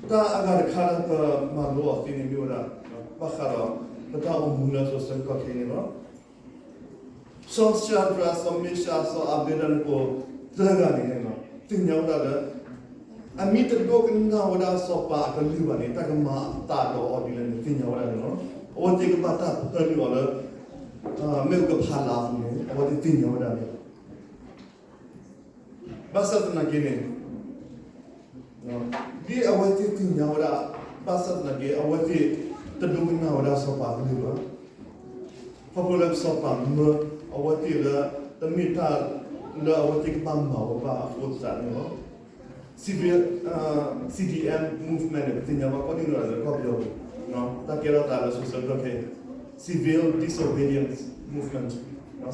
တၢ်အဂၤတခါလၢပမၤလိအီၤသ့န့ၣ်မ့ၢ်ဝဲဒၣ် ဘၣ်ဃးဒီး ပတၢ်အိၣ်မူလၢစိၤဆၢကတီၢ်ခဲအံၤန့ၣ်လီၤ. စီၤၡၤဒြး စီၤမ့ၡး စီၤအၤဘ့းနကိၤ သၢဂၤန့ၣ် သ့ၣ်ညါဝဲဒၣ်လၢ အမ့ၢ်တဒိကနၣ်ဝဲဒၣ်စီၤပၤအကလုၢ်ဘၣ်န့ၣ် တၢ်ကမၤအသးဒီးအီၤဒ်လဲၣ်န့ၣ် သ့ၣ်ညါဝဲဒၣ်န့ၣ်လီၤ. အဝဲသ့ၣ်ကဘၣ်တၢ်ဖၢနုာ်အီၤလၢ မ့ၣ်အူကဖးလၢ်အပူၤန့ၣ် အဝဲသ့ၣ်သ့ၣ်ညါဝဲဒၣ်န့ၣ်လီၤ. ဘၣ်ဆၣ်သနာ်က့န့ၣ် ဒ်အဝဲသ့ၣ်သ့ၣ်ညါဝဲဒၣ် ဘၣ်ဆၣ်သနာ်က့ အဝဲသ့ၣ်တဒိကနၣ်ဝဲဒၣ်စီၤပၤအကလုၢ်ဘၣ်. ခီဖျိလၢစီၤပၤမၢအဝဲသ့ၣ်လၢ တမ့ၢ်တၢ်လၢအဝဲသ့ၣ်ကဘၣ်မၤဝဲဘၣ်အဃိသတးန့ၣ်လီၤ. Civil, CDM movement န့ၣ် ပသ့ၣ်ညါဘၣ်ကီးဒံနီၢ်ဂၤလၢကီၢ်ပယီၤပူၤ တၢ်ကဲထီၣ်သးလၢစိၤဆၢကတီၢ်ခဲအံၤ civil disobedience movement,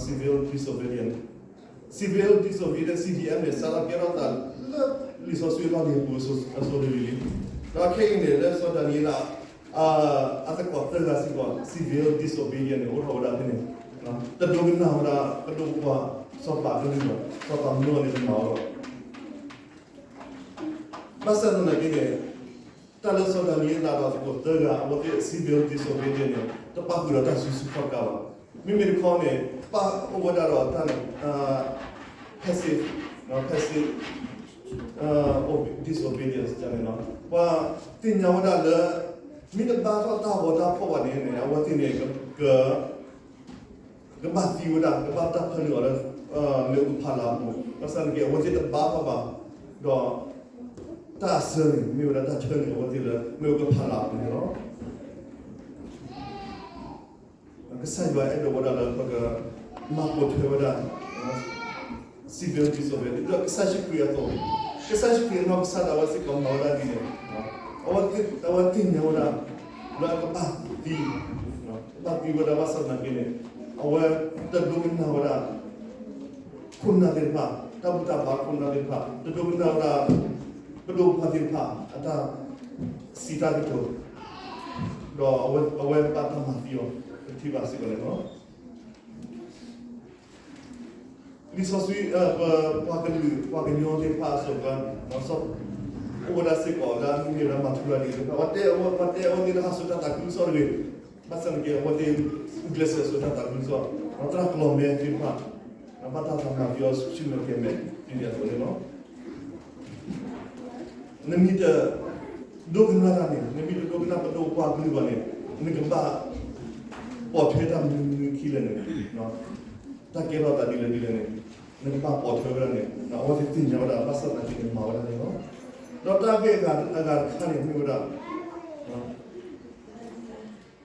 civil disobedience, civil disobedience, CDM န့ၣ် စးထီၣ်ကဲထီၣ်သးလၢလံာ်စီဆှံအလီၢ်လံၤအပူၤအစိၤတလံၤလံ. ဒီးခဲအံၤန့ၣ် လၢစီၤဒၤနံးယ့လး အသကိးသၢဂၤစ့ၢ်ကီး civil disobedience န့ၣ် အိၣ်ထီၣ်ဝဲဒၣ်ဖဲန့ၣ် တဒိကနၣ်ဝဲဒၣ် ပဒိၣ်ပပှၢ် စီၤပၤကလုၢ်ဘၣ်, စီၤပၤမၢန့ၣ်တမၤဝဲဘၣ်. ဘၣ်ဆၣ်သနာ်က့န့ၣ် တၢ်လၢစီၤဒၤနံးယ့လးဒီးသကိးသၢဂၤ အဝဲသ့ၣ် civil disobedience န့ၣ် တပၣ်ဃုာ်ဒီးတၢ်စုဆူၣ်ခီၣ်ကါဘၣ်. မ့မ့ၢ်တခီန့ၣ် ပၣ်အိၣ်ဝဲဒၣ်ဒီးတၢ်န့ၣ် passive, passive disobedience န့ၣ်လီၤ. ပှၤသ့ၣ်ညါဝဲဒၣ်လၢ မ့ၢ်တဘါထီၣ်တၢ်ဂီၤတၢ်ဖီၣ်ဘၣ်န့ၣ် အဝဲသ့ၣ်န့ၣ် က ကဘၣ်သံဝဲဒၣ် ကဘၣ်တၢ်ဖၢနုာ်အီၤလၢ မ့ၣ်အူကဖးလၢ်အပူၤ, ဘၣ်ဆၣ်သနာ်က့ အဝဲသ့ၣ်တဘါထီၣ်ဘၣ်, ဒီး တၢ်အစၢန့ၣ် မ့ၢ်ဝဲဒၣ်တၢ်ဆၢန့ၣ် အဝဲသ့ၣ်လၢမ့ၣ်အူကဖးလၢ်အပူၤန့ၣ်လီၤ. ကစၢ်ယွၤအဲၣ်ဒိးဝဲဒၣ်လၢပက မၤပိာ်ထွဲဝဲဒၣ် civil disobedience ဒီးကစၢ်ယ့ၣ်ၡူးခရံာ်အသိး, ကစၢ်ယ့ၣ်ၡူးခရံာ်အနီၢ်ကစၢ်ဒၣ်ဝဲစ့ၢ်ကီးမၤဝဲဒၣ်ဒ်လဲၣ်, အဝဲသ့ၣ်ညါဝဲဒၣ် လၢအကဘၣ်သံ, ကဘၣ်သံဝဲဒၣ်ဘၣ်ဆၣ်သနာ်က့န့ၣ် အဝဲတဒိကနၣ်ဝဲဒၣ် ခိၣ်နၢ်သ့ၣ်တဖၣ်, တၢ်ဘူၣ်တၢ်ဘါခိၣ်နၢ်သ့ၣ်တဖၣ်, တဒိကနၣ်ဝဲဒၣ် ပဒိၣ်ပပှၢ်သ့ၣ်တဖၣ် အတၢ်စံးတၢ်ကတိၤ, ဒီးအဝဲဘၣ်တၢ်မၤသံအီၤ ပထံၣ်ဘၣ်စ့ၢ်ကီးန့ၣ်လီၤ. လံာ်စီဆှံ ပှၤကလုာ် ပှၤကညီသ့ၣ်တဖၣ်အစိၤအကျါ အိၣ်ဝဲဒၣ်စ့ၢ်ကီးလၢအမ့ၢ်ဝဲဒၣ်မၤထူရၤဒံးသ့ၣ်တဖၣ်, ပှၤတဲအီၤသ့ၣ်တဖၣ်စိၤတၢ်သးခုကစီၣ်တဂ့ၤ, ဘၣ်ဆၣ်သနာ်က့ အဝဲသ့ၣ်ဂုာ်ကျဲးစၢးစိၤတၢ်သးခုကစီၣ်, သရၣ်ကလီၤမဲသ့ၣ်တဖၣ် ဘၣ်တၢ်သးမၤသံအီၤဆူမဲာ်ကဲၤမဲာ်ဒ်န့ၣ်အသိးန့ၣ်လီၤ. နမ့ၢ်တဒိကနၣ်တၢ်န့ၣ်, နမ့ၢ်တဒိကနၣ်ပဒိၣ်ပပှၢ်ကလုာ်ဘၣ်န့ၣ်, နကဘၣ်ပိာ်ထွဲတၢ်မနုၤမနုၤခံလဲၣ်န့ၣ်, တၢ်ကဲထီၣ်သးဒ်လဲၣ်ဒ်လဲၣ်န့ၣ်, နကဘၣ်ပိာ်ထွဲဝဲဒၣ်န့ၣ် အဝဲသ့ၣ်သ့ၣ်ညါဝဲဒၣ် ဘၣ်ဆၣ်သနာ်က့န့ၣ် မၤဝဲဒၣ်န့ၣ်လီၤ. ဒီးတၢ်ဂ့ၢ်အဂၤတခါန့ၣ်မ့ၢ်ဝဲဒၣ်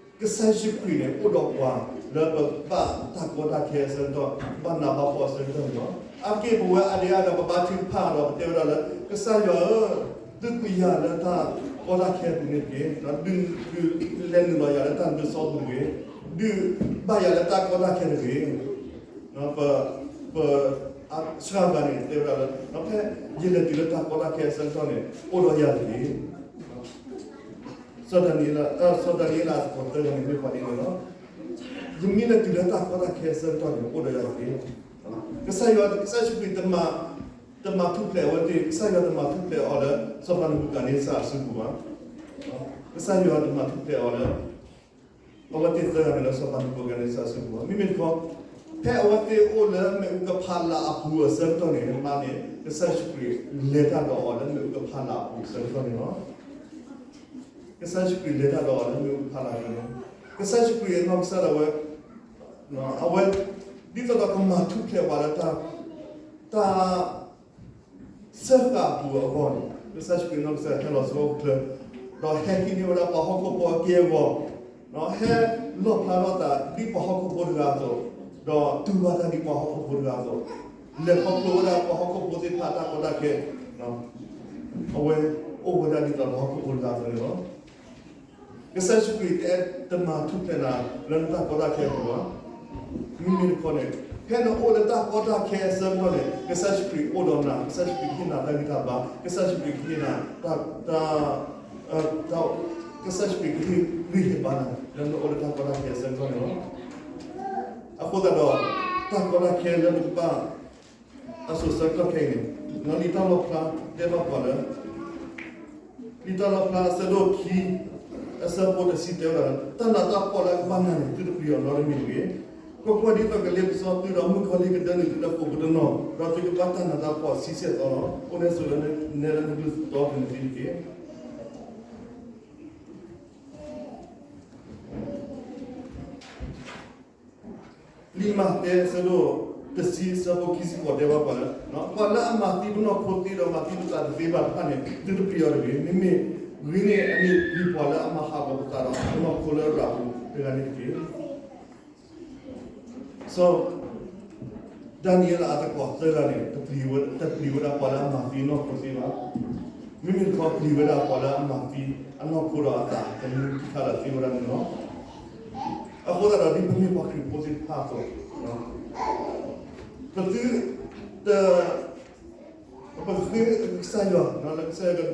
ကစၢ်ယ့ၣ်ၡူးခရံာ်န့ၣ် အိၣ်ဒီးပှၤလၢပဘၣ်တၢ်ကီတၢ်ခဲအဆၢကတီၢ်, ဘၣ်နးဘၣ်ဖှီၣ်အဆၢကတီၢ်န့ၣ်လီၤ. အါတက့ၢ်ပဝဲအါဒံအါဂၤ ပဘါထုကဖၣ်ဒီးပတဲဝဲဒၣ်လၢ ကစၢ်ယွၤဧၢ, ဒုးကွံာ်ယၤလၢတၢ်ကီတၢ်ခဲအပူၤန့ၣ်တက့ၢ်, ဒုးလဲၤနုာ်လီၤယၤလၢတၢ်ဒုးစီပူၤတဂ့ၤ, ဒုးဘၣ်ယၤလၢတၢ်ကီတၢ်ခဲတဂ့ၤ. ပှၤဆှၢဂၤန့ၣ် တဲဝဲဒၣ်လၢ ဖဲယလဲၤတုၤလၢတၢ်ကီတၢ်ခဲအဆၢကတီၢ်န့ၣ် အိၣ်ဒီးယၤတဂ့ၤ. စီၤဒၤနံးယ့လး, စီၤဒၤနံးယ့လးအသကိးသၢဂၤန့ၣ် မ့ၢ်ပှၤဒ်န့ၣ်လီၤ. ယမ့ၢ်လဲၤတုၤလၢတၢ်ကီတၢ်ခဲအဆၢကတီၢ်န့ၣ် အိၣ်ဒီးယၤတဂ့ၤ. ကစၢ်ယွၤ, ကစၢ်ယ့ၣ်ၡူးခရံာ် တမၤထူၣ်ဖျဲးအဝဲသ့ၣ်, ကစၢ်ယွၤတမၤထူၣ်ဖျဲးအီၤလၢ စီၤပၤနဘူၤခၣ်နံစၢ်အစုပူၤဘၣ်. ကစၢ်ယွၤတမၤထူၣ်ဖျဲးအီၤလၢ အဝဲသ့ၣ်သၢဂၤန့ၣ်လၢစီၤပၤနဘူၤခၣ်နံစၢ်အစုပူၤဘၣ်. မ့မ့ၢ်တခီ, ဖဲအဝဲသ့ၣ်အိၣ်လၢမ့ၣ်အူကဖးလၢ်အပူၤအဆၢကတီၢ်န့ၣ် မ့ၢ်န့ၣ် ကစၢ်ယ့ၣ်ၡူးခရံာ်လဲၤတၢ်ဒီးအီၤလၢမ့ၣ်အူကဖးလၢ်အပူၤအဆၢကတီၢ်န့ၣ်လီၤ. ကစၢ်ယ့ၣ်ၡူးခရံာ်လဲၤတၢ်ဒီးအီၤလၢမ့ၣ်အူကဖးလၢ်အပူၤန့ၣ်, ကစၢ်ယ့ၣ်ၡူးခရံာ်အနီၢ်ကစၢ်ဒၣ်ဝဲ အဝဲ ဒ်သိးဒီးကမၤထူၣ်ဖျဲးပှၤလၢတၢ် တၢ် စၢဃာ်အပူၤအဂီၢ်န့ၣ် ကစၢ်ယ့ၣ်ၡူးခရံာ်နီၢ်ကစၢ်ဟဲလီၤဆူဟီၣ်ခိၣ်ချၢ, ဒီးဟဲဟံးန့ၢ်ဝဲဒၣ်ပှၤဟီၣ်ခိၣ်ဖိအက့ၢ်အဂီၤ, ဟဲလီၣ်ဖျါထီၣ်သးဒ်ပှၤဟီၣ်ခိၣ်ဖိတဂၤအသိး, ဒီးတူၢ်ဘၣ်တၢ်ဒ်ပှၤဟီၣ်ခိၣ်ဖိတဂၤအသိး, လဲၤခီဖျိဝဲဒၣ်ပှၤဟီၣ်ခိၣ်ဖိသ့ၣ်တဖၣ်အတၢ်ကီတၢ်ခဲ, အဝဲအိၣ်ဝဲဒၣ်ဒ်သိးပှၤဟီၣ်ခိၣ်ဖိတဂၤအသိးန့ၣ်လီၤ. ကစၢ်ယ့ၣ်ၡူးခရံာ်တအဲၣ်တမၤထူၣ်ဖျဲးနၤလၢနတၢ်ကီတၢ်ခဲအပူၤဘၣ်. မ့မ့ၢ်တခီန့ၣ်, ဖဲနအိၣ်လၢတၢ်ကီတၢ်ခဲအဆၢကတီၢ်န့ၣ် ကစၢ်ယ့ၣ်ၡူးခရံာ်အိၣ်ဒီးနၤ, ကစၢ်ယ့ၣ်ၡူးခရံာ်ကဟ့ၣ်နၤတၢ်ဂံၢ်တၢ်ဘါ, ကစၢ်ယ့ၣ်ၡူးခရံာ်ကဟ့ၣ်နၤ တၢ် ကစၢ်ယ့ၣ်ၡူးခရံာ်ကဟ့ၣ်ဂံၢ်ဟ့ၣ်ဘါနၤ လၢနအိၣ်လၢတၢ်ကီတၢ်ခဲအဆၢကတီၢ်န့ၣ်လီၤ. အဃိသတးဒီး တၢ်ကီတၢ်ခဲလၢနကဘၣ် အစိၤဆၢကတီၢ်ခဲအံၤန့ၣ်, လံာ်တၢ်လီၣ်ဖျါတဲဘၣ်ပှၤလၢ လံာ်တၢ်လီၣ်ဖျါအဆၢဒိၣ်ခံ အဆၢဖိတဆံတဲဝဲဒၣ်လၢ တၢ်နးတၢ်ဖှီၣ်လၢအကဘၣ်နၤန့ၣ် သုတပျံၤအီၤနီတမံၤတဂ့ၤ. ကွၢ်ကွၢ်, ဒ်သိးကလ့ပစီသုဒီးမုၣ်ကီၤလံၢ်ကဒၢနုာ်သုလၢဃိာ်ပူၤတနီၤ, ဒီးသုကဘၣ်တၢ်နးတၢ်ဖှီၣ်ဆံဆဲၣ်သီလီၤ. အိၣ်န့ၣ်ဆိလၢနဲလၢနကလုၢ်သီပူၤန့ၣ်သ့တက့ၢ်. လံာ်မးသဲအဆၢဒိၣ်တဆံအဆၢဖိခံဆံဃိးတဲဘၣ်ပှၤလၢ ပှၤလၢအမၤသံပနီၢ်ခိသ့ဒီးမၤသံပသးတသ့ဘၣ်တဖၣ်န့ၣ် သုတပျံၤအီၤတဂ့ၤ. မ့မ့ၢ်ဂ့ၤန့ၢ်အန့ၣ် ပျံၤပှၤလၢအမၤဟးဂီၤပသးဒီးပနီၢ်ခိလၢအရၤပူၤတဂၤန့ၣ်တက့ၢ်. စီၤဒၤနံးယ့လးအသကိးသၢဂၤန့ၣ် တပျံၤဝဲဒၣ်ပှၤလၢအမၤသံအနီၢ်ခိသ့ဘၣ်. မ့မ့ၢ်တခီပျံၤဝဲဒၣ်ပှၤလၢအမၤသံအနီၢ်ခိဒီးအသးတမူတခါလၢသ့ဝဲဒၣ်န့ၣ်လီၤ. အဃိသတးဒီးဒ်ပမ့ၢ်ပှၤခရံာ်ဖိသ့ၣ်တဖၣ်အသိး, ပသုတ ပဃ့ကစၢ်ယွၤလၢကစၢ်ယွၤကဒုး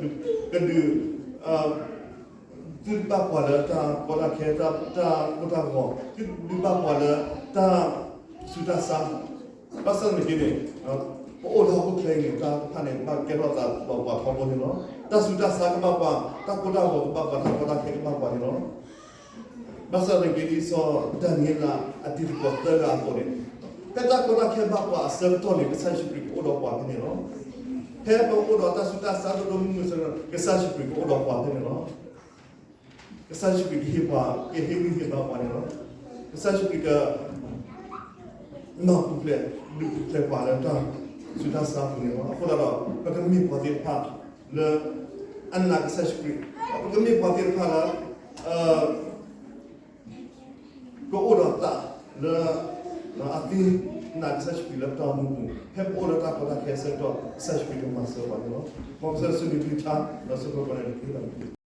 ကဒုး သုတဘၣ်ပှၤလၢတၢ်ကီတၢ်ခဲ တၢ်ကိၢ်တၢ်ဂီၤ, သုတဘၣ်ပှၤလၢတၢ်ဆူးတၢ်ဆါ, ဘၣ်ဆၣ်သနာ်က့န့ၣ် ပအိၣ်လၢဟီၣ်ခိၣ်ချၢအံၤန့ၣ် တၢ်တဖၣ်န့ၣ် ဘၣ်ကဲထီၣ်သးလီၤပှၤထီဘိန့ၣ်လီၤ. တၢ်ဆူးတၢ်ဆါကဘၣ်ပှၤ, တၢ်ကိၢ်တၢ်ဂီၤကဘၣ်ပှၤ, တၢ်ကီတၢ်ခဲကဘၣ်ပှၤန့ၣ်လီၤ. ဘၣ်ဆၣ်သနာ်က့ဒ်စီၤဒၤနံးယ့လးအတံၤသကိးသၢဂၤအသိးန့ၣ်, ဖဲတၢ်ကီတၢ်ခဲဘၣ်ပှၤအဆၢကတီၢ်န့ၣ် ကစၢ်ယ့ၣ်ၡူးခရံာ်ကအိၣ်ဒီးပှၤဖဲန့ၣ်လီၤ. ဖဲပအိၣ်ဒီးတၢ်ဆူးတၢ်ဆါဒိၣ်ဒိၣ်မုၢ်မုၢ်အဆၢကတီၢ် ကစၢ်ယ့ၣ်ၡူးခရံာ်ကအိၣ်ဒီးပှၤဖဲန့ၣ်လီၤ. ကစၢ်ယ့ၣ်ၡူးခရံာ်ကဟ့ၣ်ပှၤ, ကဟ့ၣ်ဂံၢ်ဟ့ၣ်ဘါပှၤန့ၣ်လီၤ. ကစၢ်ယ့ၣ်ၡူးခရံာ်က မၤပူၤဖျဲး, ဒုးပူၤဖျဲးပှၤလၢတၢ်ဆူးတၢ်ဆါအပူၤန့ၣ်လီၤ. အဃိသတးဒီး ပကမ့ၢ်ပှၤသ့ၣ်တဖၣ် လၢအနာ်ကစၢ်ယ့ၣ်ၡူးခရံာ်, ပကမ့ၢ်ပှၤသ့ၣ်တဖၣ်လၢ ကအိၣ်ဒီးသးလၢ အသ့နာ်ကစၢ်ယ့ၣ်ၡူးခရံာ်လၢတၢ်အိၣ်မူပူၤ, ဖဲပအိၣ်လၢတၢ်ကီတၢ်ခဲအဆၢကတီၢ် ကစၢ်ယ့ၣ်ၡူးခရံာ်ကမၤစၢၤပှၤန့ၣ်လီၤ. မ်ကစၢ်ယွၤဆိၣ်ဂ့ၤကလုၢ်ကထါ ဒီးဆိၣ်ဂ့ၤပှၤန့ၣ်တက့ၢ်.